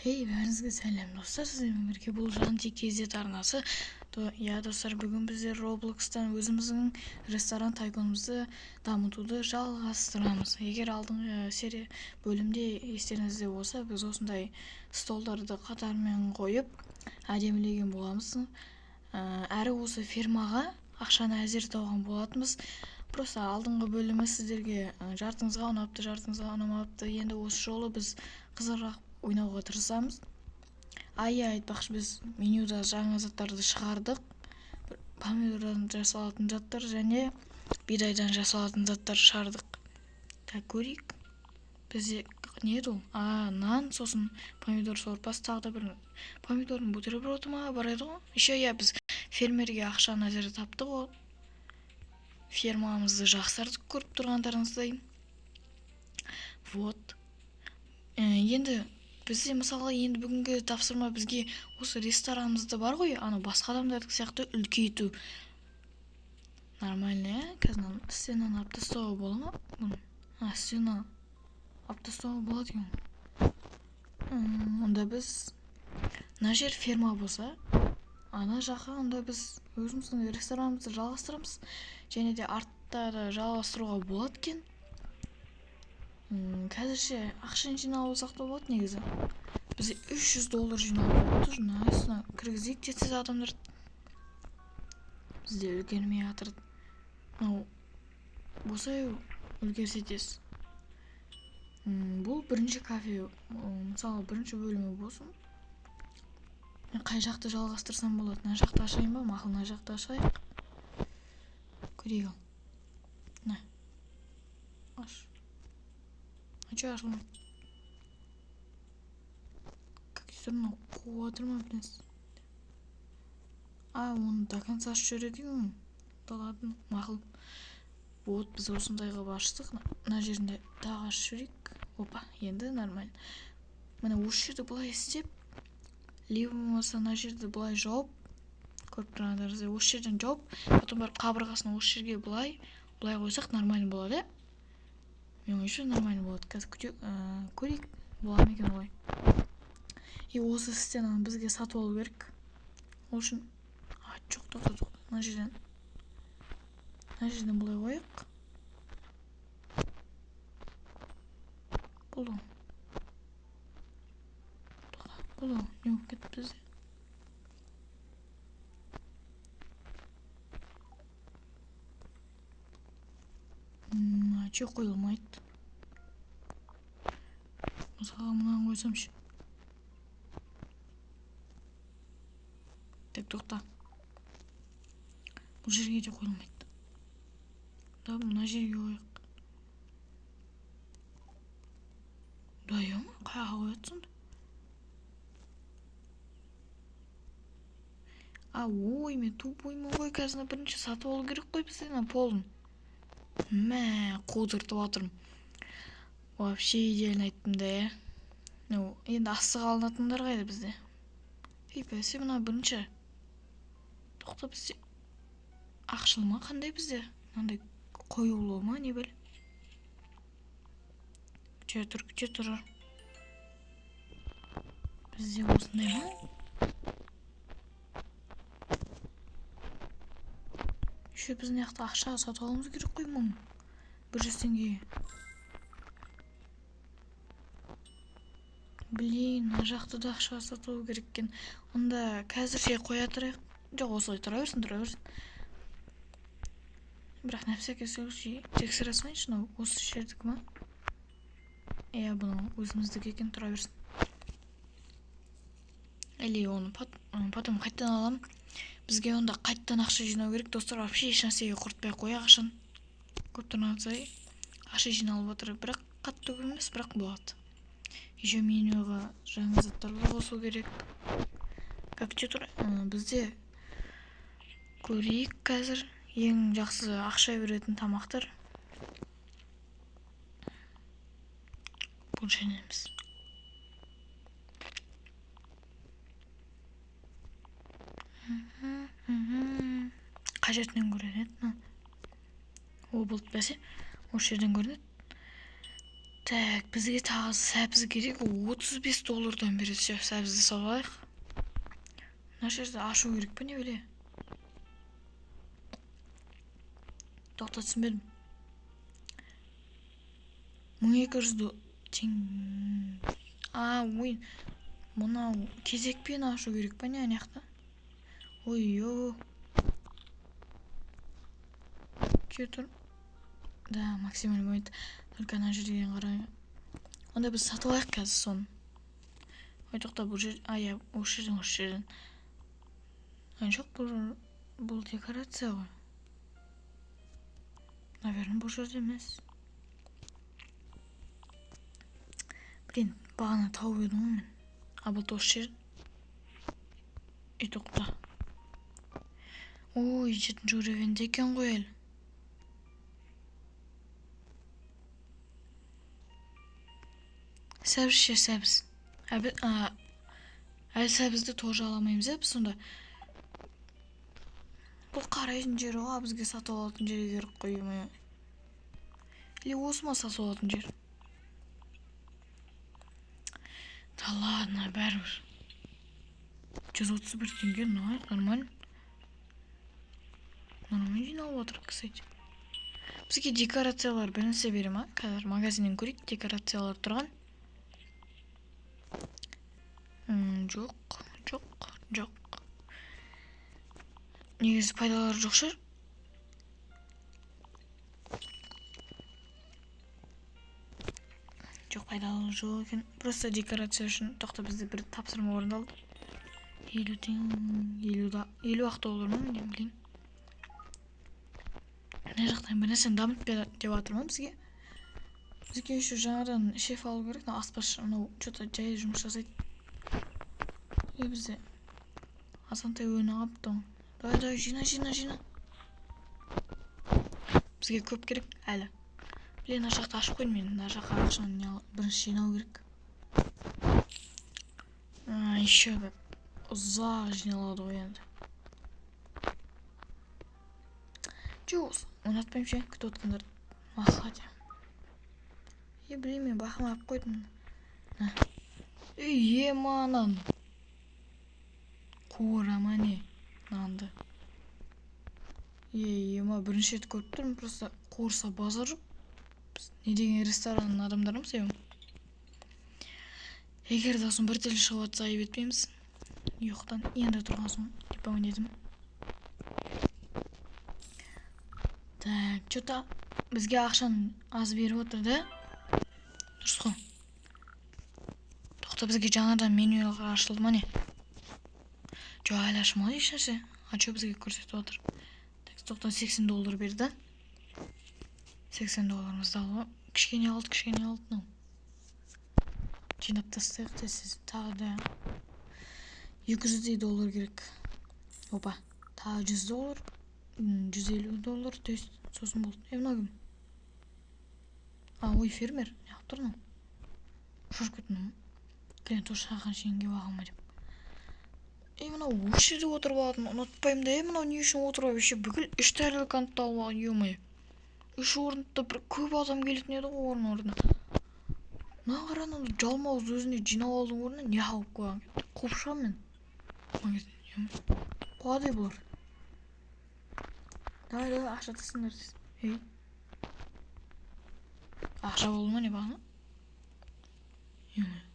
Хей, бәріңізге сәлем достар, сіздермен бірге бұл Жанти KZ арнасы. Иә достар, бүгін біздер Roblox'тан өзіміздің ресторан тайконымызды дамытуды жалғастырамыз. Егер алдыңғы серия бөлімде естеріңізде болса, біз осындай столдарды қатармен қойып әдемілеген боламыз. Әрі осы фермаға ақшаны әзер тауған болатынбыз. Просто алдыңғы бөлімі сіздерге жартыңызға ұнапты, жартыңызға ұнамапты. Енді осы жолы біз қызығырақ ойнауға тырысамыз. Иә, айтпақшы, біз менюда жаңа заттарды шығардық. Помидордан жасалатын заттар және бидайдан жасалатын заттар шығардық. Так, көрейік. Бізде не еді ол? Нан, сосын помидор сорпасы, тағы да бір помидордың бутерброды ма бар еді ғой. Еще иә, біз фермерге ақшаны әзер таптық ғой. Фермамызды жақсартып көріп тұрғандарыңыздай. Вот. Енді бізде мысалға енді бүгінгі тапсырма бізге осы ресторанымызды бар ғой, анау басқа адамдардікі сияқты үлкейту. Нормально, ә? Қазір мынаны стенаны алып тастауға бола ма? Бұны. Стена алып тастауға болады екен. Онда біз мына жер ферма болса, ана жаққа онда біз өзіміздің ресторанымызды жалғастырамыз. Және де артта да жалғастыруға болады екен. Қазірше ақшаны жинап алсақ та болады негізі. Бізде $300 жиналып отыр. Мына кіргізейік тез-тез адамдар. Бізде үлгермей жатыр. Мынау болса үлгерсе тез. Бұл бірінші кафе, мысалы бірінші бөлімі болсын. Мен қай жақты жалғастырсам болады? Мына жақты ашайын ба? Мақұл, мына жақты ашайық. Көрейік ал. Мына. Аш. А чё ашылмайды? Как все равно қуып жатыр ма білесіз? Оны до конца ашып жібереді екен. Да ладно, мақұл. Вот, біз осындай қылып аштық. Мына жерінде тағы ашып жіберейік. Опа, енді нормально. Міне осы жерді былай істеп, либо болмаса мына жерді былай жауып, көріп тұрғандарыңыздай осы жерден жауып, потом барып қабырғасын осы жерге былай, былай қойсақ нормально болады, ә? Менің ойымша нормально болады. Қазір көрейік, бола ма екен олай. И осы стенаны бізге сатып алу керек. Ол үшін, жоқ, тоқта, тоқта. Мына жерден. Мына жерден былай қояйық. Болды. Болды. Не болып кетті бізде? Че қойылмайды? Мысалға мынаны қойсам ше. Так, тоқта. Бұл жерге де қойылмайды. Да, мына жерге қояйық. Да, ё-моё, қаяққа қояды сонда? Ой, мен тупоймын ғой, қазір бірінші сатып алу керек қой бізге мына полын. Мә, қудыртып жатырмын. Вообще идеально айттым да, ә? Ну, енді астыға алынатындар қайда бізде? Ей, бәсе, мына бірінші. Тоқта, бізде ақшыл ма қандай бізде? Мынандай қоюлы ма, не бәле? Күте тұр, күте тұр. Бізде осындай ма? Еще біз мына жақта ақша сатып алуымыз керек қой, 1100 теңге. Блин, мына жақта да ақша сатып алу керек екен. Онда қазірше қоя тұрайық. Жоқ, осылай тұра берсін, тұра берсін. Бірақ на всякий случай тексере салайыншы, мынау осы жердікі ма? Иә, бұны өзіміздікі екен, тұра берсін. Или оны потом қайтадан аламын. Бізге онда қайтадан ақша жинау керек, достар. Вообще еш нәрсеге құртпай қояйық ақшаны. Көп тұрғандай ақша жиналып отыр, бірақ қатты көп емес, бірақ болады. Еще менюға жаңа заттарды қосу керек. Как те тұр, бізде көрейік қазір ең жақсы ақша беретін тамақтар. Бұл және емес. Қай жерден көрінеді мына? О, болды, бәсе. Осы жерден көрінеді. Так, бізге тағы сәбіз керек. 35 доллардан береді. Все, сәбізді салып алайық. Мына жерді ашу керек пе, не біле? Тоқта, түсінбедім. 1200 тең. А, ой, мынау кезекпен ашу керек па, не ана жақта? Ой, ё. Ке тұр. Да, максимально болмайды. Только ана жерден қарай. Онда біз сатып алайық қазір соны. Ой, тоқта, бұл жер, а, иә, осы жерден, осы жерден. А, жоқ, бұл декорация ғой. Наверное, бұл жерде емес. Блин, бағана тауып едім ғой мен. А, бұл осы жер. Ей, тоқта. Ой, 7-ші уровеньде екен ғой әлі. Сәбіз ше, сәбіз. Әлі сәбізді тоже ала алмаймыз, ә, біз сонда. Бұл қарайтын жері ғой, а бізге сатып алатын жер керек қой, ё-моё. Или осы ма сатып алатын жер? Да ладно, бәрібір. 131 теңге, нормально. Нормально жиналып отыр, кстати. Бізге декорациялар бір нәрсе бере ма? Қазір магазиннен көрейік, декорациялар тұрған. Жоқ, жоқ, жоқ. Негізі пайдалары жоқ шығар. Жоқ, пайдалы жоқ екен. Просто декорация үшін. Тоқта, бізде бір тапсырма орындалды. Елу тең, елу да, елу ақ доллар ма, не білейін. Мына жақтан бір нәрсені дамытып бер деп жатыр ма бізге? Бізге еще жаңадан шеф алу керек. Мынау аспазшы, мынау чё-то жай жұмыс жасайды. Е, бізде азғантай өнім қалыпты ғой. Давай, давай, жина, жина, жина. Бізге көп керек әлі. Блин, мына жақты ашып қойдым мен. Мына жаққа ақшаны бірінші жинау керек. А, еще бір ұзақ жиналады ғой енді. Жоқ, ұнатпаймын ше, күтіп отқандар. Мақсат. Е, блин, мен бақылап алып қойдым. На. Ей, ема, нан. Қуыра ма не? Нанды. Е, ема, бірінші рет көріп тұрмын, просто қуырса базар жоқ. Біз не деген ресторанның адамдарымыз, ем. Егер де сосын бір тіл шығып жатса, айып етпейміз. Ұйқыдан енді тұрған соң, деп ойладым. Так, чё-то бізге ақшаны аз беріп отыр да? Дұрыс қой. Тоқта, бізге жаңадан меню ашылды ма не? Жоқ, әлі ашылмады ешнәрсе. А чё бізге көрсетіп отыр? Так, тоқта, сексен доллар берді. 80 долларымызды алып, кішкене алды, кішкене алды мынау. Жинап тастайық тез-тез. Тағы да екі жүздей доллар керек. Опа, тағы жүз доллар, жүз елу доллар, то есть сосын болды. Е, мынау кім? А, ой, фермер. Не қылып тұр мынау? Шошып кеттім. Клиент тоже шаққан шейін келіп алған ба деп. Е, мынау осы жерде отырып алатын, ұнатпаймын да. Е, мынау не үшін отырып алып, еще бүкіл үш тарелканы да алып алған, ё-моё. Үш орындықта бір көп адам келетін еді ғой орын орнына. Мына қара, анау жалмауыз өзіне жинап алдың орнына не алып қойған? Қуып шығамын мен. Магазин, ё-моё. Қуады бұлар. Давай, давай, ақша тастаңдар десін. Ей. Ақша болды ма не бағана? Ё-моё.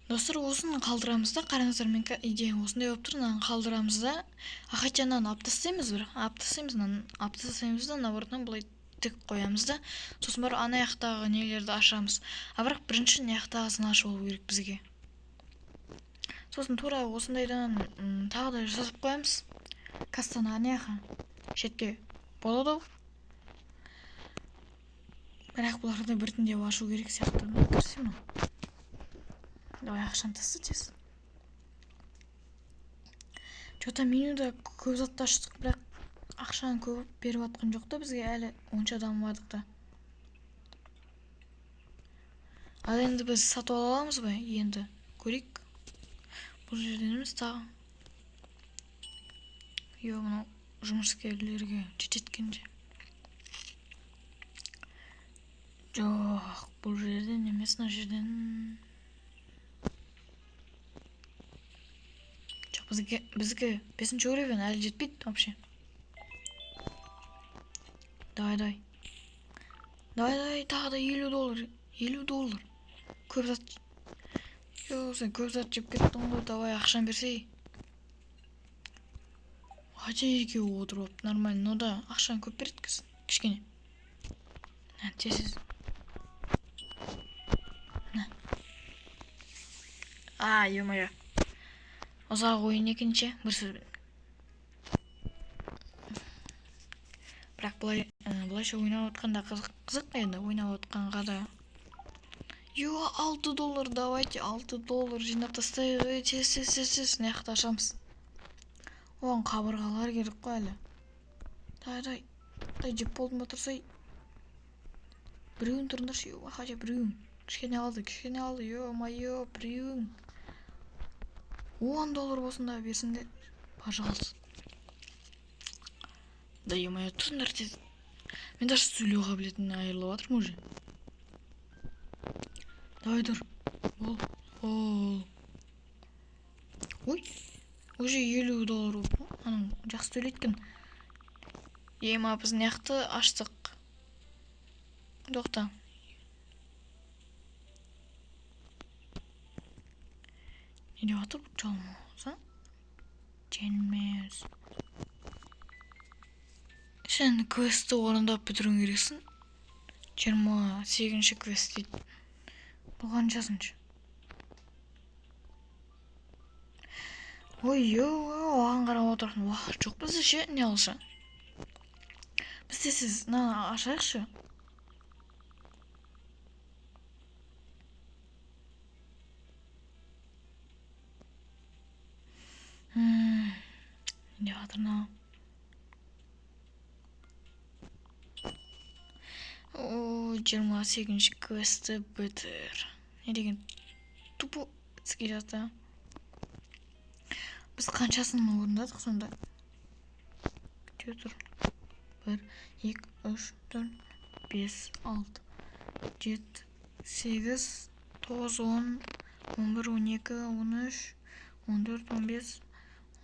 Достар, осыны қалдырамыз да, қараңыздар, мен идеям осындай болып тұр, мынаны қалдырамыз да. А хотя мынаны алып тастаймыз бір, алып тастаймыз, мынаны алып тастаймыз да, мына орнына былай тік қоямыз да, сосын барып ана жақтағы нелерді ашамыз. А бірақ бірінші мына жақтағысын ашып алу керек бізге. Сосын тура осындайдан тағы да жасап қоямыз. Кассаны ана жаққа шетке болады ау. Бірақ бұларды біртіндеп ашу керек сияқты. Кірсе мынау. Давай, ақшаны таста тез. Чё-то менюда көп затты аштық, бірақ ақшаны көп беріп жатқан жоқ та бізге, әлі онша дамымадық та. Ал енді біз сатып ала аламыз ба? Енді көрейік. Бұл жерден емес тағы. Йо, мынау жұмыскерлерге жетеді екен де. Жоқ, бұл жерден емес, мына жерден. Жоқ, бізге 5-ші уровень әлі жетпейді вообще. Давай, давай. Давай, давай, тағы да 50 доллар. 50 доллар. Көп зат. Йо, сен көп зат жеп кеттің ғой, давай ақшаны берсей. Хотя екеуі отырып алып, нормально, но да, ақшаны көп береді кішкене. На, тез. На. А, ё-моё. Ұзақ ойын екен ше, бір сөзбен. Бірақ былайша ойнап отқанда қызық енді, ойнап отқанға да. Йо, 6 доллар, давайте 6 доллар жинап тастайық, ей, тез, тез, тез, тез, мына жақта ашамыз. Оған қабырғалар керек қой әлі. Давай, давай, давай, жеп болдым ба тұрсай. Біреуін тұрыңдаршы, ё, хотя біреуін. Кішкене алды, кішкене алды, ё-моё, біреуін. 10 доллар болсын да берсін де, пожалуйста. Да ё-моё, тұрыңдар тез. Мен даже сөйлеу қабілетімнен айырылып жатырмын уже. Давай тұр. Бол, бол. Ой, уже 50 доллар болып қой. Аның жақсы төлейді екен. Ема, біз мына жақты аштық. Тоқта. Не деп жатыр бұл жалмауыз, а? Женмес. Сен квестті орындап бітіруің керексің. 28-ші квест дейді. Бұл қаншасыншы? Ой, ё, оған қарап отыратын уақыт жоқ бізде ше, не алса. Бізде сіз мынаны ашайықшы. Не деп жатыр мынау? О, 28-ші квестті бітір. Не деген тупо іске жатты. Біз қаншасын орындадық сонда? Күте тұр. 1, 2, 3, 4, 5, 6, 7, 8, 9, 10, 11, 12, 13, 14,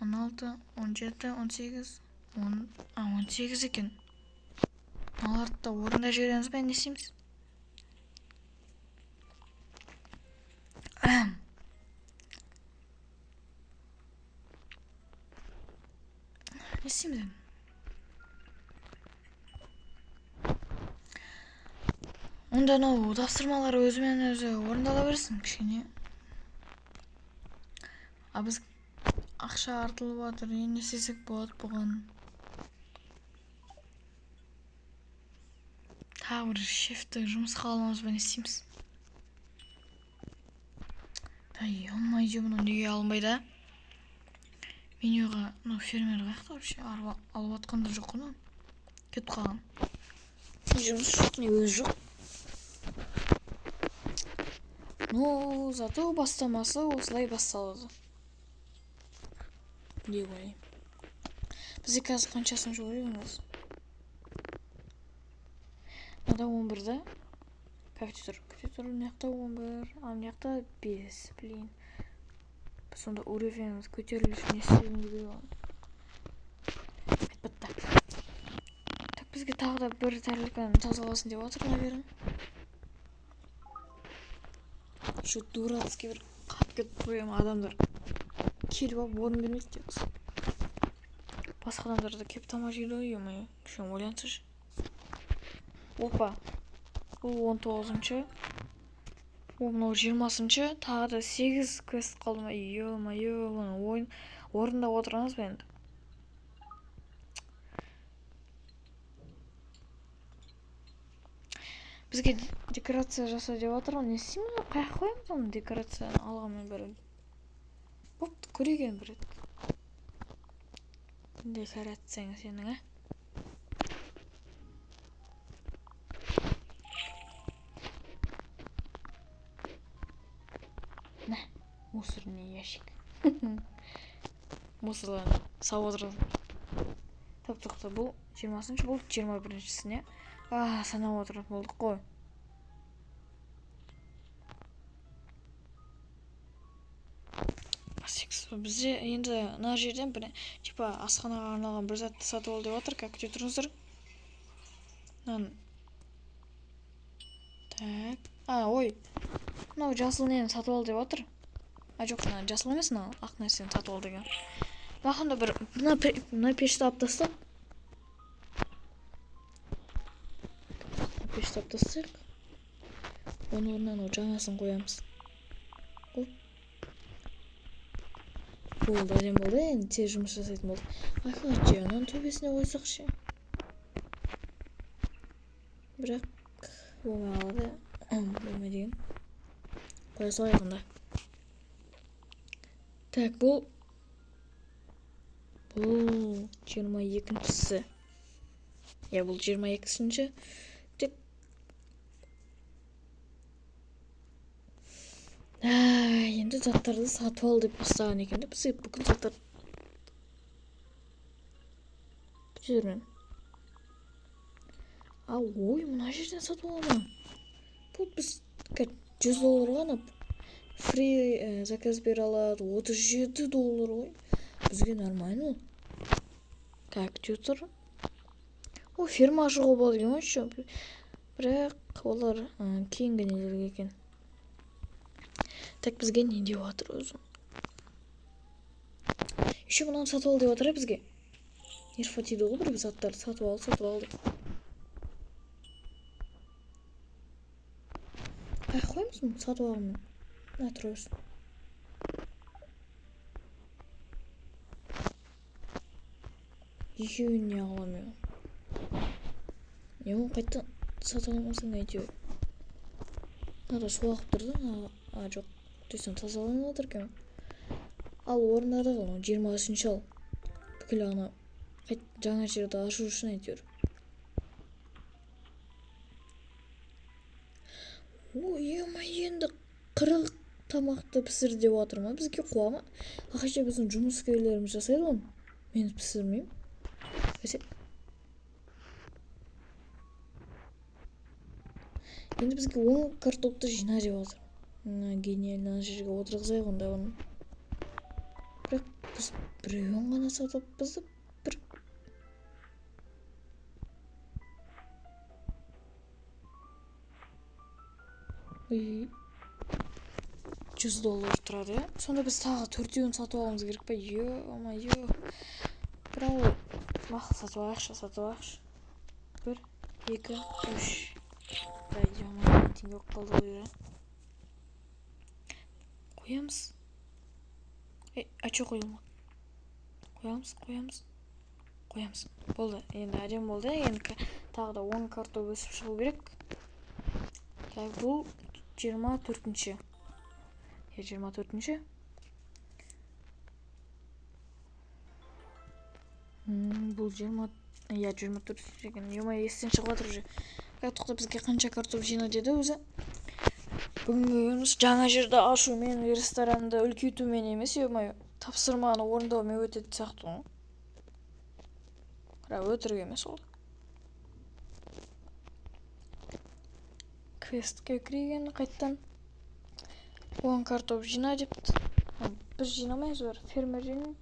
15, 16, 17, 18, 10, а, 18 екен. Мыналарды да орындай жібереміз бе, не істейміз? Не істейміз енді? Онда анау тапсырмалар өзімен өзі орындала берсін кішкене. А біз ақша артылып жатыр, енді не істесек болады бұған? Тағы бір шефті жұмысқа аламыз ба, не істейміз? Да, ё-моё, бұны неге алынбайды, а? Менюға, мынау фермер қаяқта вообще? Алып жатқан да жоқ қой мынау. Кетіп қалған. Не жұмыс жоқ, не өзі жоқ. Ну, зато бастамасы осылай басталады деп ойлаймын. Бізде қазір қаншасыншы уровеньміз? Мынада 11 да? Күте тұр, күте тұр, мына жақта 11, а мына жақта 5, блин. Біз сонда уровеньіміз көтерілу үшін не істеуіміз керек оған? Айтпады да. Так, бізге тағы да бір тарелканы тазаласын деп отыр, наверное. Еще дурацкий бір қатып кетіп қоямын адамдар. Келіп алып орын бермейді деп. Басқа адамдар да келіп тамақ жейді ғой, ё-моё. Кішкене ойлансайшы. Опа. Бұл 19-шы. О, мынау 20-шы. Тағы да 8 квест қалды ма? Ё-моё, бұны ойын орындап отырамыз ба енді? Бізге декорация жаса деп жатыр ғой. Не істейміз? Қай жаққа қоямыз оны декорацияны алғанмен бәрі? Бопты, көрейік енді бір рет. Декорацияң сенің, ә? Мә, мусорный ящик. Мусорларды салып отырады. Топ, тоқта, бұл 20-шы, бұл 21-шісіне. А, санап отыратын болдық қой. Бізде енді мына жерден бір типа асханаға арналған бір затты сатып ал деп жатыр. Как, күте тұрыңыздар. Мынаны. Так. А, ой. Мынау жасыл нені сатып ал деп жатыр. А, жоқ, мына жасыл емес, мынау ақ нәрсені сатып ал деген. Мақұлда бір мына пешті алып тастап. Пешті алып тастайық. Оның орнына анау жаңасын қоямыз. Оп. Болды, әдемі болды. Енді тез жұмыс жасайтын болды. Айқай, ананың төбесіне қойсақ ше. Бірақ болмай қалады. Болмай деген. Қоя салайық онда. Так, бұл 22-шісі. Иә, бұл 22-ші. Тек енді заттарды сатып ал деп бастаған екен де. Біз бүкіл заттар күте. А, ой, мына жерден сатып аламын. Бұл біз 100 долларға ана фри заказ бере алады. 37 доллар ғой. Бізге нормально ол. Так, күте тұр. О, ферма ашуға болады екен ғой еще. Бірақ олар кейінгі нелерге екен. Так, бізге не деп жатыр өзі? Еще мынаны сатып ал деп жатыр бізге. Нерв тиді ғой бір заттарды сатып ал, сатып ал деп. Қай қоямыз мұны сатып алғанмен? Мына тұра берсін. Екеуін не аламын мен? Не, оны қайтадан сатып алмасаң әйтеуір. Мынада су ағып тұр да, а, жоқ. Төстен тазаланып жатыр екен. Ал орындады ғой, 23-ші ал. Бүкіл ана жаңа жерді ашу үшін әйтеуір. Ой, ема, енді 40 тамақты пісір деп жатыр ма? Бізге қуа ма? Ақша біздің жұмыскерлеріміз жасайды оны. Мен пісірмеймін. Енді бізге 10 картопты жина деп жатыр. Гениально, ана жерге отырғызайық онда оны. Бірақ біз біреуін ғана сатыппыз да бір. Ой, 100 доллар тұрады, иә? Сонда біз тағы 4-еуін сатып алуымыз керек па? Ё-моё. Бірақ ол мақұл, сатып алайықшы, сатып алайықшы. 1, 2, 3. Да, ё-моё, теңге болып қалды ғой, иә. Қоямыз. Ей, а чё қойылмады? Қоямыз, қоямыз, қоямыз. Болды, енді әдемі болды. Енді тағы да 10 картоп өсіп шығу керек. Так, бұл 24-ші. Иә, 24-ші. Бұл 20, иә, 24-ші екен. Ё-моё, естен шығып жатыр уже. Тоқта, бізге қанша картоп жина деді өзі? Бүгінгі күніміз жаңа жерді ашумен, ресторанды үлкейтумен емес, ё-моё, тапсырманы орындаумен өтетін сияқты ғой. Бірақ өтірік емес ол. Квестке кірген қайттан. 10 картоп жина депті. Біз жинамаймыз, бір фермер жинайды.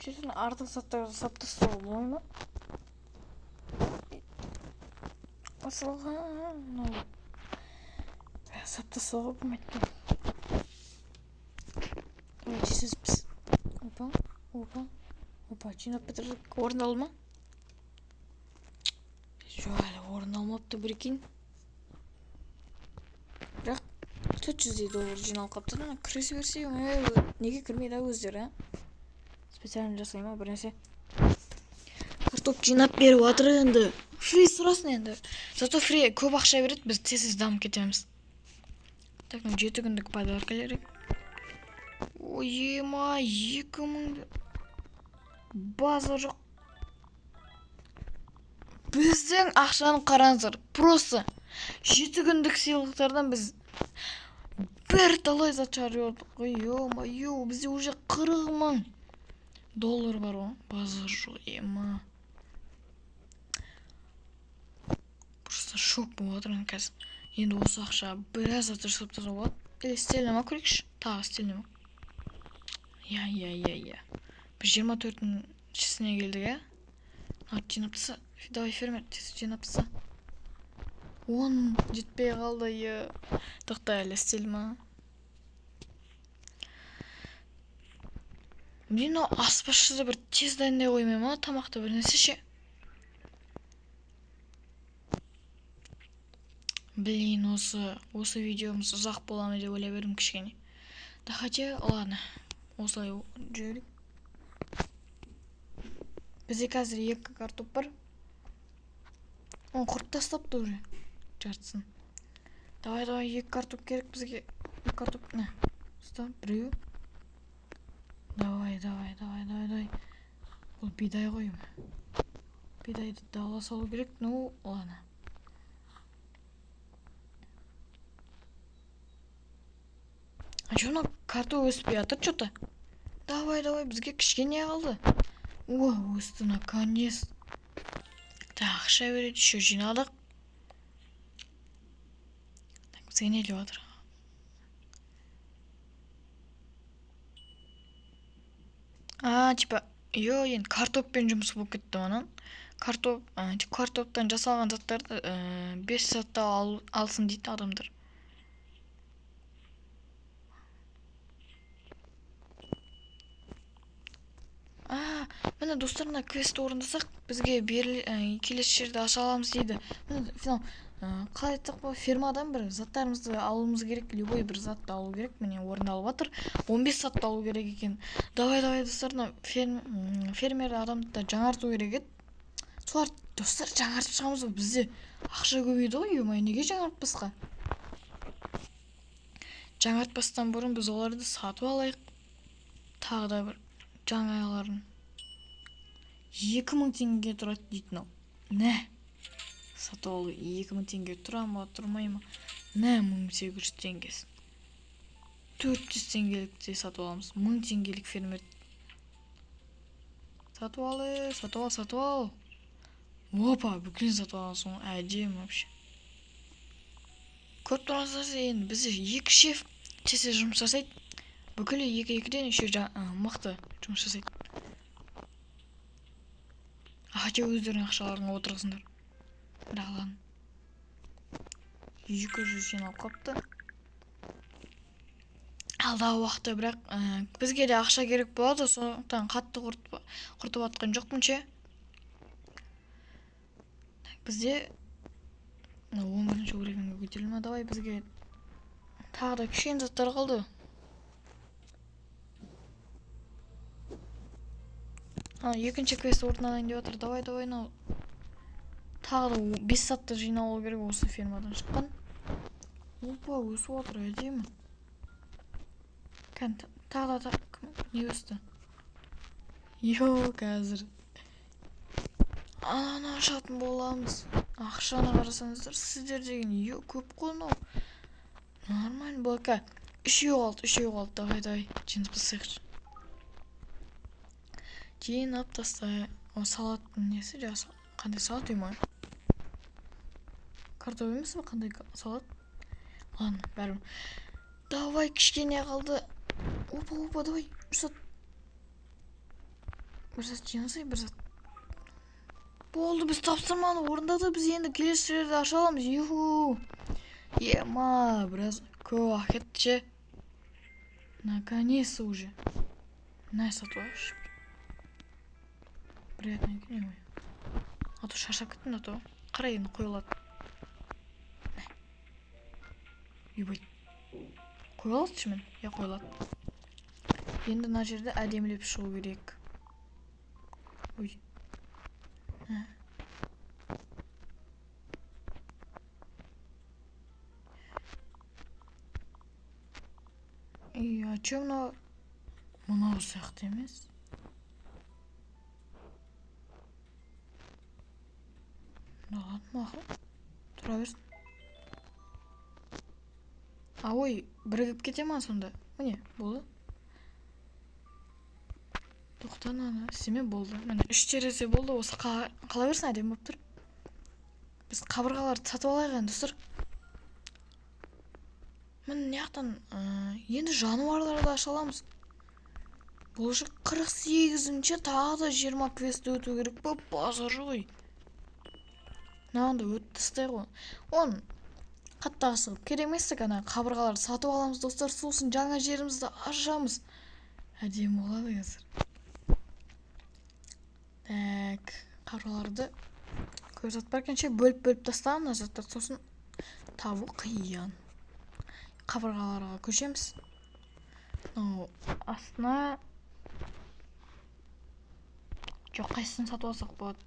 Честно, артық заттарды сап тастауға болмай ма? Мысалға, мынау сап тастауға болмайды екен. Давайте сіз біз. Опа, опа, опа, жинап бітірдік. Орындалды ма? Жоқ, әлі орындалмапты, прикинь. Бірақ 400 доллар жиналып қалыпты да, кірісе берсе, неге кірмейді өздері, а? Специально жасай ма бір нәрсе? Картоп жинап беріп жатыр енді. Фри сұрасын енді. Зато фри көп ақша береді, біз тез-тез дамып кетеміз. Так, мына 7 күндік подаркалар. Ой, ема, 2000 база жоқ. Біздің ақшаны қараңыздар. Просто 7 күндік сыйлықтардан біз бір талай зат шығарып алдық. Ой, ё-моё, бізде уже 40 мың доллар бар ғой. Базар жоқ, ема. Просто шок болып отырмын қазір. Енді осы ақша біраз зат жасап тастауға болады. Или істеліне ма көрейікші? Тағы істеліне ма? Иә, иә, иә, иә. Біз 24-шісіне келдік, иә? Жинап таста. Давай, фермер, тез жинап таста. 10 жетпей қалды, е. Тоқта, әлі істелді ма? Блин, мынау аспазшы да бір тез дайындай қоймай ма тамақты бір нәрсе ше? Блин, осы видеомыз ұзақ бола ма деп ойлап едім кішкене. Да хотя, ладно, осылай жүрейік. Бізде қазір 2 картоп бар. Оны құрт тастапты уже жартысын. Давай, давай, 2 картоп керек бізге. 2 картоп, міне. Ұста, біреу. Давай, давай, давай, давай, давай. Бұл бидай ғой. Бидайды дала салу керек, ну, ладно. А чё мынау картоп өспей жатыр чё-то? Давай, давай, бізге кішкене қалды. О, өсті наконец. Так, ақша береді, еще жинадық. Так, бізге не деп жатыр? А, типа, йо, енді картоппен жұмыс болып кетті анан. Картоп, картоптан жасалған заттарды 5 сағатта алсын дейді адамдар. А, міне достар, мына квестті орындасақ, бізге келесі жерді аша аламыз дейді. Міне финал, қалай айтсақ болады, фермадан бір заттарымызды алуымыз керек, любой бір затты алу керек. Міне орындалып жатыр. 15 затты алу керек екен. Давай, давай, достар, мына фермер адамды да жаңарту керек еді. Солар, достар, жаңартып шығамыз ғой, бізде ақша көбейді ғой, ё-моё, неге жаңартпасқа? Жаңартпастан бұрын біз оларды сатып алайық. Тағы да бір жаңаларын. 2000 теңгеге тұрады дейді мынау. Нә? Сатып алу 2000 теңге тұра ма, тұрмай ма? Нә, 1800 теңгесі. 400 теңгелік те сатып аламыз. 1000 теңгелік фермер. Сатып ал, сатып ал, сатып ал. Опа, бүкілін сатып аласың ғой, әдемі вообще. Көріп тұрғансыздар, енді бізде 2 шеф тез жұмыс жасайды. Бүкілі екі-екіден еще мықты жұмыс жасайды. Хотя өздерінің ақшаларын отырғызыңдар. Бірақ ладно. 200 жиналып қалыпты. Алдағы уақытта бірақ бізге де ақша керек болады, сондықтан қатты құртып атқан жоқпын ше. Так, бізде мына он бірінші уровеньге көтерілді ма? Давай, бізге тағы да кішкене заттар қалды. А, екінші квест орындалайын деп жатыр. Давай, давай, мынау тағы да 5 затты жинап алу керек осы фермадан шыққан. Опа, өсіп жатыр, әдемі. Кән, тағы да не өсті? Йо, қазір ананы ашатын боламыз. Ақшаны қарасаңыздар, сіздер деген йо, көп қой мынау. Нормально, бұл ка. Үшеу қалды, үшеу қалды. Давай, давай, жинап тастайықшы. Жинап тастай. О, салаттың несі жас? Қандай салат деймін ой? Картоп емес пе? Қандай салат? Ладно, бәрібір. Давай, кішкене қалды. Опа, опа, давай, бір зат. Бір зат жинасай, бір зат. Болды, біз тапсырманы орындадық, біз енді келесі жерді аша аламыз. Юху. Ема, біраз көп уақыт кетті ше. Наконец-то уже. На, сатып алайықшы. Приятно екен, ой. А то шаршап кеттім, а то. Қара енді қойылады. Ебать. Қойылады ше мен? Иә, қойылады. Енді мына жерді әдемілеп шығу керек. Ой. Ей, а чё мынау? Мынау сияқты емес. Да ладно, мақұл. Тұра берсін. А, ой, бірігіп кете ма сонда? Міне, болды. Тоқта, мынаны істеме, болды. Міне, 3 терезе болды. Осы қала берсін, әдемі болып тұр. Біз қабырғаларды сатып алайық енді, достар. Міне, мына жақтан, енді жануарларды аша аламыз. Бұл уже 48-ші, тағы да 20 квестті өту керек па? Базар жоқ ей. Мынаны да өтіп тастайық ғой. Оны қатты асығып керек емес, тек ана қабырғаларды сатып аламыз достар, сосын жаңа жерімізді ашамыз. Әдемі болады қазір. Так, қабырғаларды көп зат бар екен ше, бөліп-бөліп тастағанмын мына заттарды, сосын табу қиын. Қабырғаларға көшеміз. Мынау астына жоқ, қайсысын сатып алсақ болады?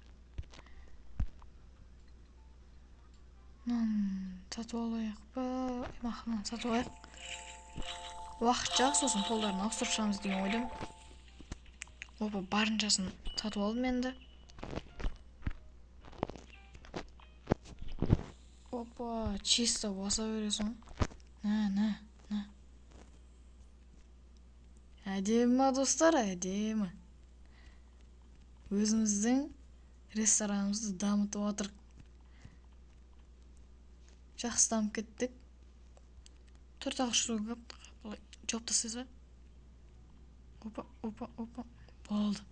Мынаны сатып алайық па? Мақұл, мынаны сатып алайық. Уақытша, сосын полдарын ауыстырып шығамыз деген ойдамын. Опа, барыншасын сатып алдым енді. Опа, чисто баса бересің. На, на, на. Әдемі ма, достар, әдемі. Өзіміздің ресторанымызды дамытып жатырық. Жақсы дамып кеттік. Төрт ақ штук көп. Былай жауып тастайсыз ба? Опа, опа, опа. Болды.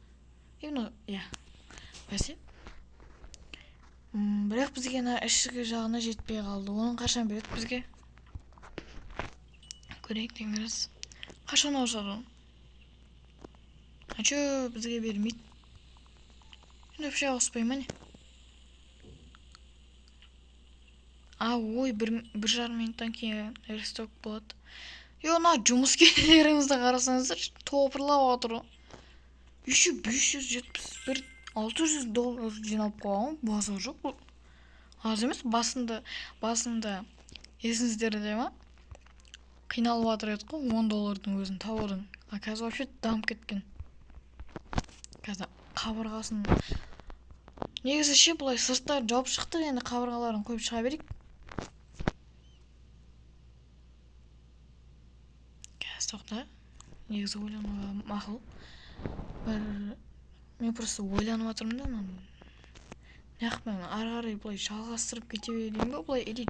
Мынау, иә. Бәсе. Бірақ бізге ана ішкі жағына жетпей қалды. Оның қашан береді бізге? Көрейік деңгеріз. Қашан ауысады ол? А чё бізге бермейді? Енді вообще ауыспай ма не? А, ой, бір жарым минуттан кейін ресток болады. Е, ана жұмыскерлерімізді қарасаңыздар, топырлап отыр ғой. Еще 571, 600 доллар жиналып қойған ғой, базар жоқ бұл. Аз емес, басында есіңіздерде ма? Қиналып жатыр едік қой, 10 доллардың өзін табудың. А қазір вообще дамып кеткен. Қазір қабырғасын негізі ше былай сырттарын жауып шықтық, енді қабырғаларын қойып шыға берейік. Қазір тоқта. Негізі ойлануға мақұл. Бір мен просто ойланып жатырмын да, мынаны неғып мен ары қарай былай жалғастырып кете берейін ба, былай или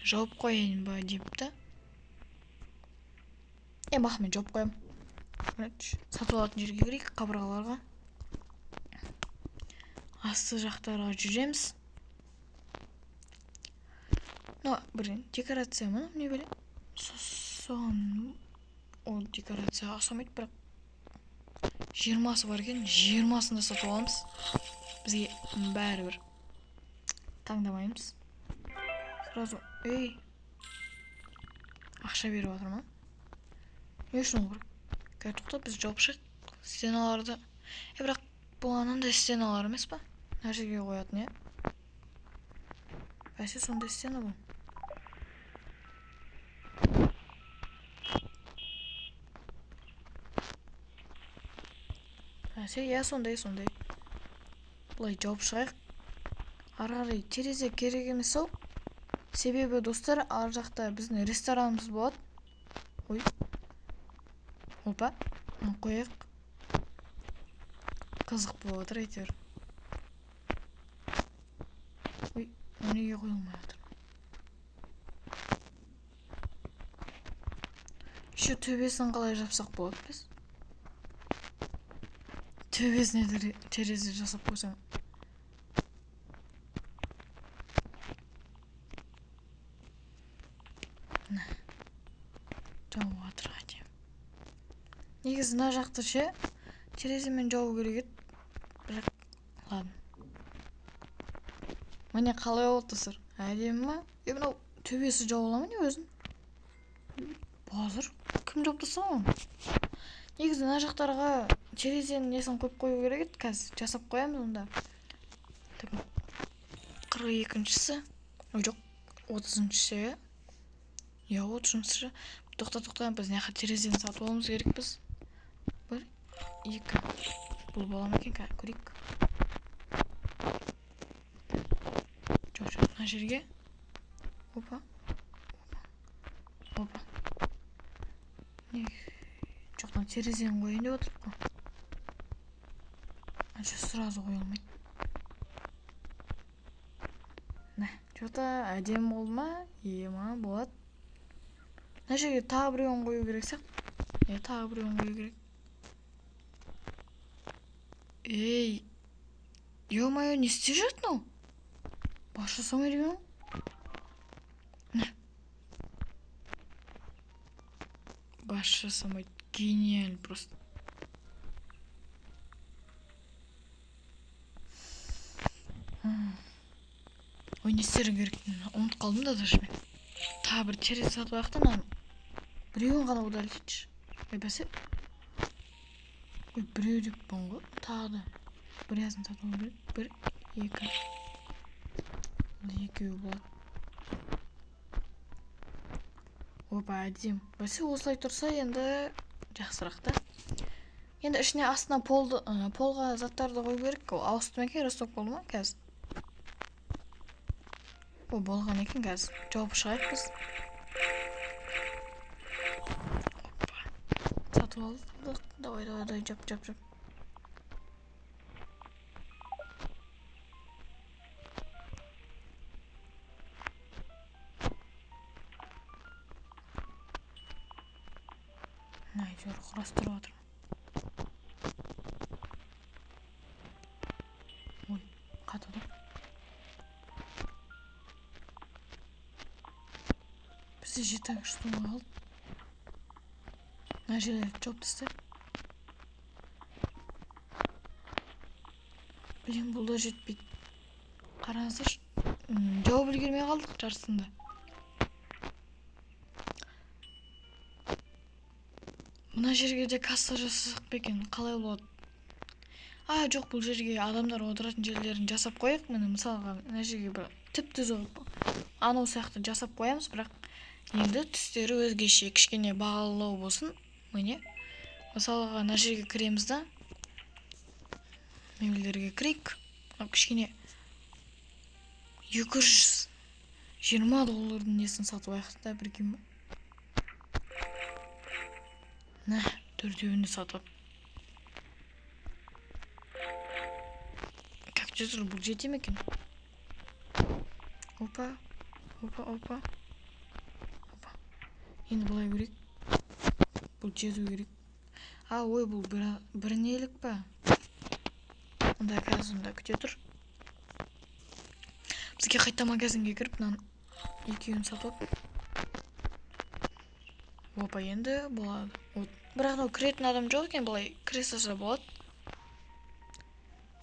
жауып қояйын ба деп та. Мақұл, мен жауып қоямын. Короче, сатып алатын жерге кірейік, қабырғаларға. Асты жақтарға жүреміз. Мына бір декорация ма, не білем. Соған ол декорация ұқсамайды, бірақ 20-сы бар екен, 20-сын да сатып аламыз. Бізге бәрібір. Таңдамаймыз. Сразу, ей, ақша беріп жатыр ма? Не үшін ол керек? Қазір тоқта, біз жауып шығайық стеналарды. Бірақ бұл анандай стеналар емес па? Мына жерге қоятын, иә? Бәсе сондай стена бұл. Бәсе, иә, сондай, сондай. Былай жауып шығайық. Ары қарай терезе керек емес ау. Себебі, достар, ар жақта біздің ресторанымыз болады. Ой. Опа, мына қояйық. Қызық болып отыр әйтеуір. Ой, мына неге қойылмай отыр? Еще төбесін қалай жапсақ болады біз? Төбесіне терезе жасап қойсам. Мына. Жауып жатыр әдемі. Негізі мына жақты ше тереземен жабу керек еді. Бірақ ладно. Міне қалай болды, достар? Әдемі ма? Мынау төбесі жабыла ма не өзін? Базар кім жауып тастаған оны? Негізі мына жақтарға терезенің несін қойып қою керек еді. Қазір жасап қоямыз онда. Так, қырық екіншісі. Ой, жоқ, отызыншысы. Иә, отызыншысы. Тоқта, тоқта, біз мына жаққа терезені сатып алуымыз керекпіз. 1, 2. Бұл бола ма екен? Қазір көрейік. Жоқ, жоқ, мына жерге. Опа. Опа. Опа. Не? Жоқ, мына терезені қояйын деп отырмын ғой. Анша сразу қоя алмайды. Мә, чё-то әдемі болды ма? Ема, болады. Мына жерге тағы біреуін қою керек сияқты. Тағы біреуін қою керек. Ей, ё-моё, не істеп жатыр мынау? Бас жасамайды екен ғой. Бас жасамайды. Гениаль просто. Ой, не істерім керек? Ұмытып қалдым да даже мен. Тағы бір терезе сатып алайық та мынаны. Біреуін ғана удалить етші. Ой, бәсе. Ой, біреу деппін ғой. Тағы да біразын сатып алу керек. 1, 2. Бұл екеуі болады. Опа, әдемі. Бәсе, осылай тұрса енді жақсырақ та. Енді ішіне астына полға заттарды қою керек. Ол ауысты ма екен, росток болды ма қазір? О, болған екен қазір. Жауып шығайық біз. Опа. Сатып алдық. Давай, давай, давай, жап, жап, жап. Әйтеуір құрастырып жатырмын. Ой, қатады. Бізде жеті стол қалды. Мына жерлерді жауып таста. Блин, бұл да жетпейді. Қараңыздаршы, жауып үлгермей қалдық жартысында. Мына жерге де касса жасасақ па екен? Қалай болады? А, жоқ, бұл жерге адамдар отыратын жерлерін жасап қояйық. Міне, мысалға, мына жерге бір түп-түзу қылып, анау сияқты жасап қоямыз, бірақ енді түстері өзгеше, кішкене бағалылау болсын. Міне, мысалға, мына жерге кіреміз да, мебельдерге кірейік. Мынау кішкене екі жүз жиырма доллардың несін сатып алайық та, прикинь ба? Нә, төртеуін де сатып. Как жүзір, бұл жете ме екен? Опа, опа, опа. Опа. Енді былай көрейік. Бұл жету керек. А, ой, бұл бір нелік па? Онда қазір онда күте тұр. Бізге қайта магазинге кіріп, мынаның екеуін сатып алып. Опа, енді болады. Вот. Бірақ мынау кіретін адам жоқ екен, былай кіре салса болады.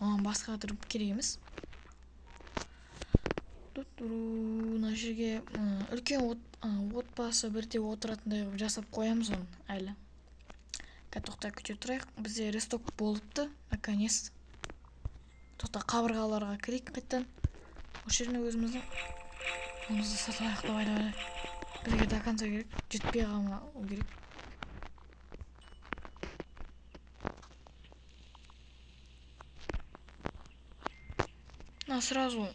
Оған басқа тұрып керек емес. Ту-ту-ру, мына жерге үлкен отбасы бірде отыратындай қылып жасап қоямыз оны әлі. Қазір тоқта күте тұрайық. Бізде ресток болыпты, наконец. Тоқта қабырғаларға кірейік қайтадан. Осы жеріне өзіміздің онымызды сатып алайық. Давай, давай, давай. Бізге до конца керек. Жетпей қалмау керек. На сразу.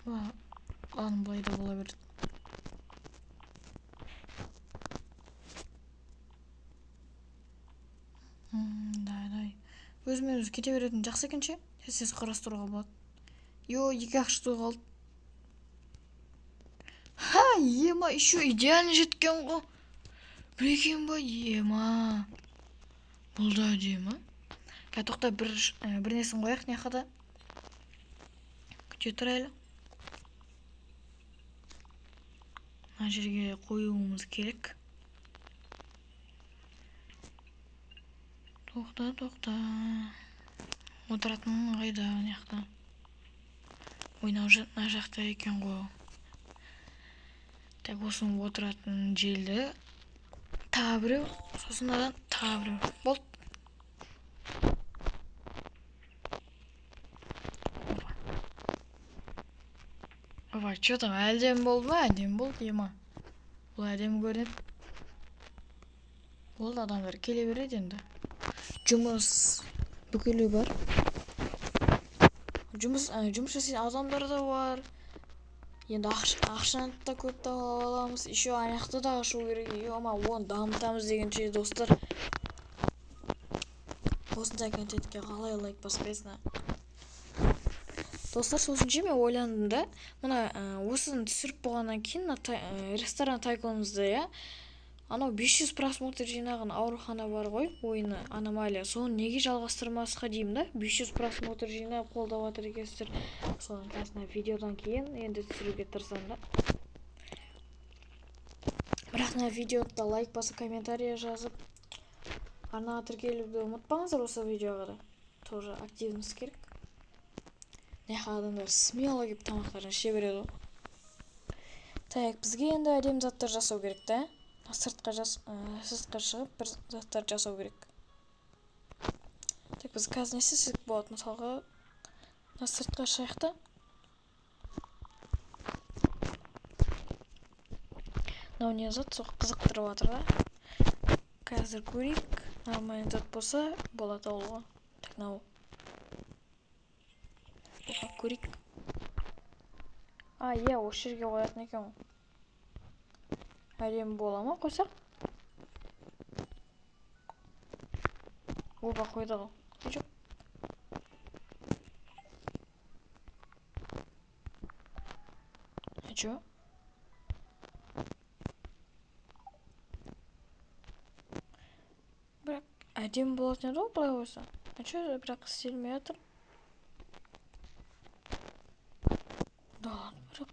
Ладно, былай да бола береді. Давай, давай. Өзімен өзі кете беретін жақсы екен ше? Тез-тез құрастыруға болады. Йо, екі ақ штук қалды. Ха, ема, еще идеально жеткен ғой. Прикинь ба, ема. Бұл да әдемі. Қазір тоқта бір несін қояйық мына жаққа да. Күте тұр әлі. Мына жерге қоюымыз керек. Тоқта, тоқта. Отыратын қайда мына жақта? Ойнау мына жақта екен ғой. Так, осының отыратын желді. Тағы біреу, сосын мынадан тағы біреу. Болды. Опа. Опа, чё там, әдемі болды ма? Әдемі болды, ема. Бұл әдемі көрінеді. Болды, адамдар келе береді енді. Жұмыс бүкілі бар. Жұмыс жасайтын адамдар да бар. Енді ақшаны да көп таба аламыз. Еще аяқты да ашу керек. Ема, оны дамытамыз дегенше, достар. Осындай контентке қалай лайк баспайсың, а? Достар, сосын ше мен ойландым да, мына осыны түсіріп болғаннан кейін мына ресторан тайконымызды, иә, Анау 500 просмотр жинаған аурухана бар ғой, ойыны аномалия. Соны неге жалғастырмасқа деймін да? 500 просмотр жинап қолдап жатыр екенсіздер. Соны қазір видеодан кейін енді түсіруге тырысамын да. Бірақ мына видеода лайк басып, комментарий жазып, арнаға тіркелуді ұмытпаңыздар. Осы видеоға да тоже активность керек. Мына адамдар смело келіп тамақтарын іше береді ғой. Так, бізге енді әдемі заттар жасау керек та. Сыртқа шығып бір заттар жасау керек. Так, біз қазір не істесек болады? Мысалға, мына сыртқа шығайық та. Мынау не зат, сол қызықтырып жатыр да. Қазір көрейік. Нормальный зат болса, болады алуға. Так, мынау. Көрейік. А, иә, осы жерге қоятын екен ғой. Әдемі бола ма қойсақ? Опа, қойды ғой. Жоқ. А чё? Бірақ әдемі болатын еді ғой былай қойса. А чё, бірақ істелмей жатыр. Да ладно, бірақ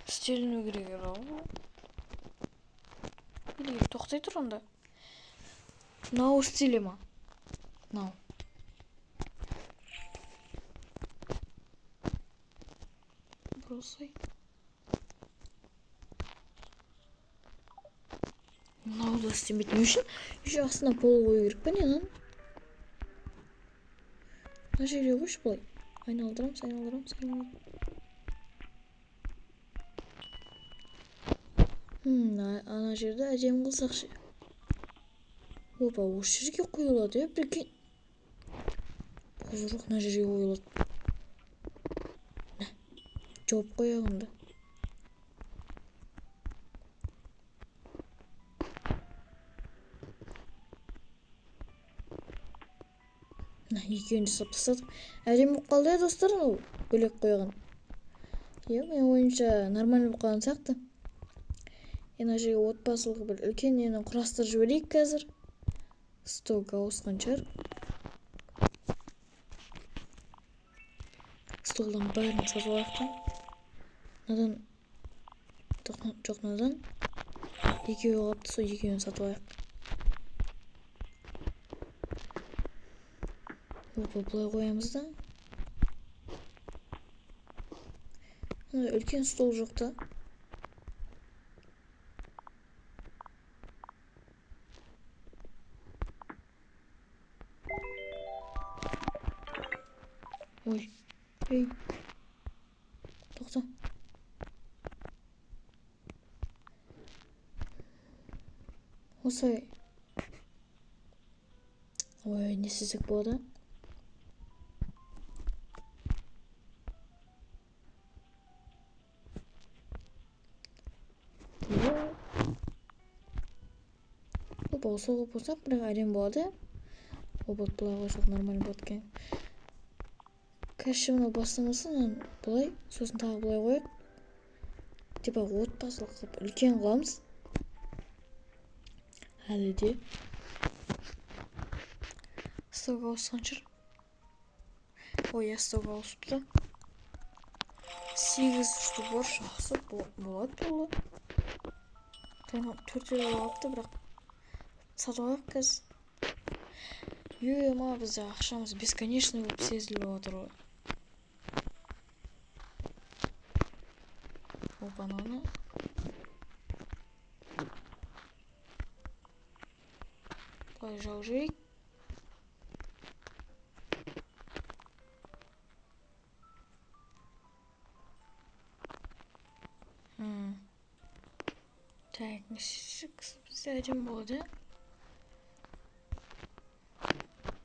істеліну керек еді ғой. Или тоқтай тұр онда. Мынау істеле ма? Мынау. Бросай. Мынау да істемейді. Не үшін? Еще астына пол қою керек па не мынаның? Мына жерге қойшы былай. Айналдырамыз, айналдырамыз, айналдырамыз. Ана жерді әдемі қылсақ ше. Опа, осы жерге қойылады, е, прикинь. Жоқ, мына жерге қойылады. Мә, жауып қояйық онда. Мына екеуін жасап тастадық. Әдемі болып қалды, достар, ол бөлек қойған. Иә, менің ойымша нормально болып қалған сияқты. Енді мына жерге отбасылық бір үлкен нені құрастырып жіберейік қазір. Столға ауысқан шығар. Столдан бәрін сатып алайық та. Мынадан, жоқ, мынадан екеуі қалыпты, сол екеуін сатып алайық. Опа, былай қоямыз да. Мына үлкен стол жоқ та. Ой, ей, тоқта. Осылай. Ой, не істесек болады? Опа, осылай қойып қойсақ, бірақ әдемі болады. Опа, былай қойсақ нормально болады екен. Кәші мынау бастамасын, мынаны былай, сосын тағы былай қояйық. Типа отбасылық қылып үлкен қыламыз. Әлі де. Столға ауысқан шығар. Ой, иә, столға ауысыпты. 8 штук бар, жақсы болады бұл. Төртеу алыпты, бірақ сатып алайық қазір. Ё-ма, бізде ақшамыз бесконечный болып сезіліп отыр ғой. Опа, ананы. Былай жауып жіберейік. Так, не істесек бізде әдемі болады, ә?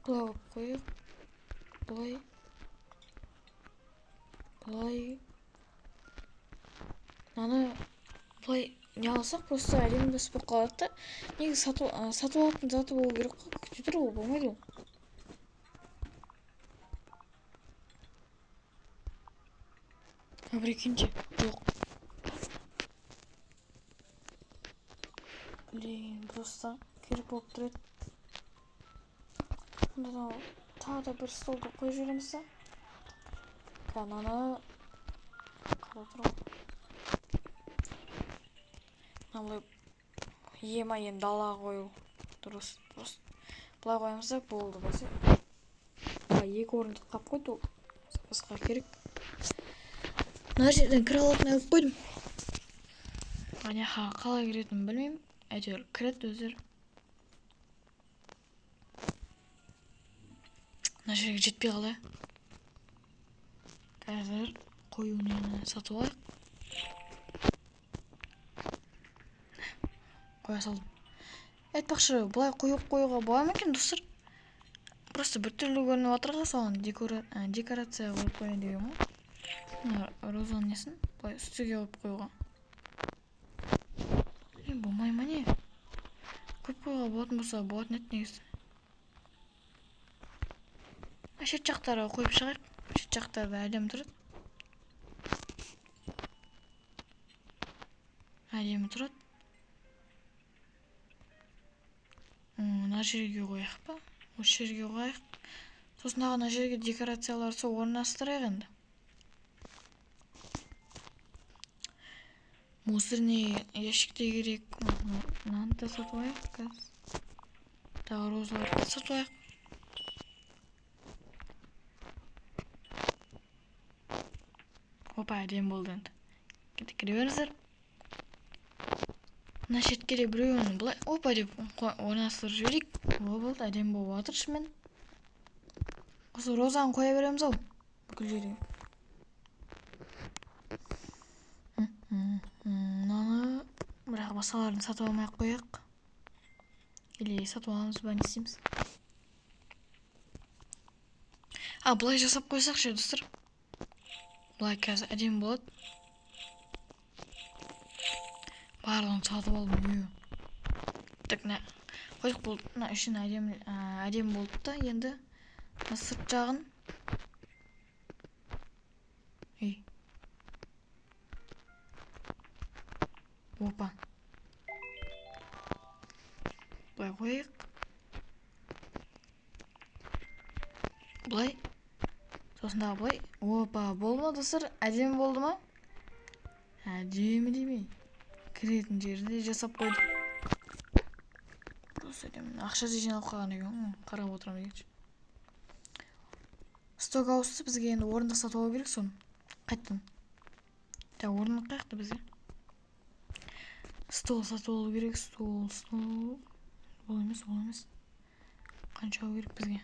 Былай қойып қояйық. Былай. Былай. Мынаны былай не алсақ, просто әдемі емес болып қалады да. Негізі сатып алатын заты болу керек қой. Күте тұр, ол болмайды ол. А прикиньте, жоқ. Блин, просто керек болып тұр еді. Онда да тағы да бір столды қойып жібереміз да. Мынаны қарап тұр ғой. Мына былай ема енді далаға қою. Дұрыс, дұрыс. Былай қоямыз да болды бәсе. Былай екі орындық қап қойды ол. Басқа керек. Мына жерден кіре алатын қылып қойдым. Ана қалай кіретінін білмеймін. Әйтеуір кіреді өздері. Мына жерге жетпей қалды. Қазір қою нені сатып алайық. Қоя салдым. Айтпақшы, былай қойып қоюға бола ма екен, достар? Просто біртүрлі көрініп жатыр ғой, соған декорация қойып қояйын деген ғой. Мына розаның несін былай үстіге қойып қоюға. Болмай ма не? Көп қоюға болатын болса болатын еді негізі. Шет жақтарға қойып шығайық. Шет жақтарда әдемі тұрады. Әдемі тұрады. Мына жерге қояйық па? Осы жерге қояйық. Сосын дағы мына жерге декорациялар сол орналастырайық енді. Мусорный ящик те керек. Мынаны да сатып алайық қазір. Тағы розаларды да сатып алайық. Опа, әдемі болды енді. Кеттік, кіре беріңіздер. Мына шетке де біреуін былай опа деп орналастырып жіберейік. О, болды, әдемі болып жатыр шынымен. Осы розаны қоя береміз ау бүкіл жерге. Мынаны бірақ басқаларын сатып алмай ақ қояйық. Или сатып аламыз ба, не істейміз? А, былай жасап қойсақ ше, достар. Былай қазір әдемі болады. Барлығын сатып алдым. Так, мына қойдық болды. Мына ішін әдемі болды да, енді мына сырт жағын. Ей. Опа. Былай қояйық. Былай. Сосын тағы былай. Опа, болды ма, достар? Әдемі болды ма? Әдемі демей. Кіретін жерін де жасап қойдық. Просто әдемі. Ақша да жиналып қалған екен. Қарап отырамын дегенше. Сток ауысты, бізге енді орындық сатып алу керек соны. Қайттан. Так, орындық қаяқта бізге? Стол сатып алу керек, стол, стол. Ол емес, ол емес. Қанша алу керек бізге?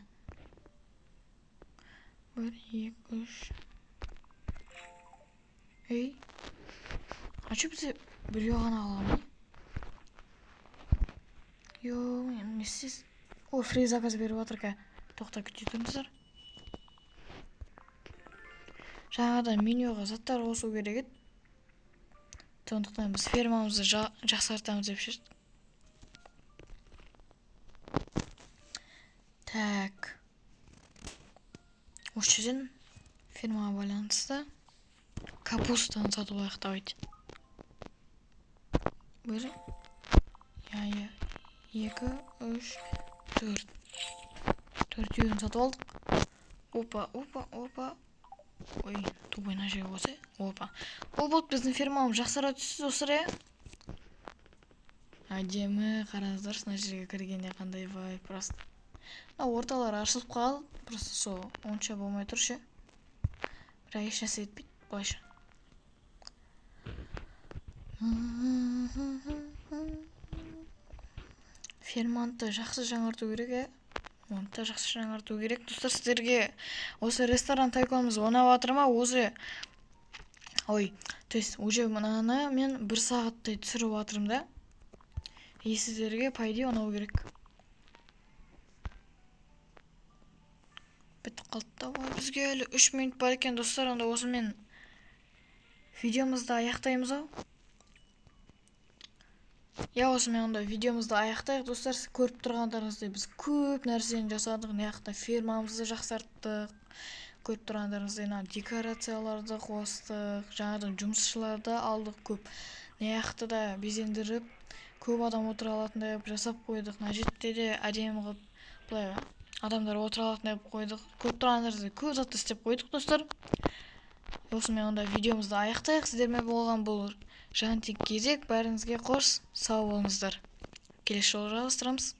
1, 2, 3. Ей. А чё бізде біреу ғана қалған ба? Йо, не істейсіз? О, фри заказ беріп жатыр ка. Тоқта, күте тұрыңыздар. Жаңадан менюға заттар қосу керек еді. Сондықтан біз фермамызды жақсартамыз деп шештік. Так. Осы жерден фермаға байланысты капустаны сатып алайық, давайте. 1, я, 2, 3, 4. Төртеуін сатып алдық. Опа, опа, опа. Ой, тупой мына жерге қойса. Опа. Ол болды, біздің фермамыз жақсара түсті, достар, иә? Әдемі, қараңыздаршы, мына жерге кіргенде қандай вайб, просто. Мына орталары ашылып қалды, просто сол онша болмай тұр ше. Бірақ еш нәрсе етпейді, былайша. Ферманы да жақсы жаңарту керек, ә? Оны да жақсы жаңарту керек. Достар, сіздерге осы ресторан тайконымыз ұнап жатыр ма? Осы, ой, то есть уже мынаны мен бір сағаттай түсіріп жатырмын да. И сіздерге, по идее, ұнау керек. Бітіп қалды да. Ой, бізге әлі 3 минут бар екен, достар. Онда осымен видеомызды аяқтаймыз ау. Я, осымен онда видеомызды аяқтайық, достар. Сіз көріп тұрғандарыңыздай біз көп нәрсені жасадық. Мына жақта фермамызды жақсарттық. Көріп тұрғандарыңыздай мына декорацияларды қостық, жаңадан жұмысшыларды алдық көп. Мына жақты да безендіріп, көп адам отыра алатындай қылып жасап қойдық. Мына жерде де әдемі қылып, былай адамдар отыра алатындай қылып қойдық. Көріп тұрғандарыңыздай, көп затты істеп қойдық, достар. Осымен онда видеомызды аяқтайық. Сіздермен болған бұл Жантик Кезек. Бәріңізге қош, сау болыңыздар. Келесі жолы жалғастырамыз.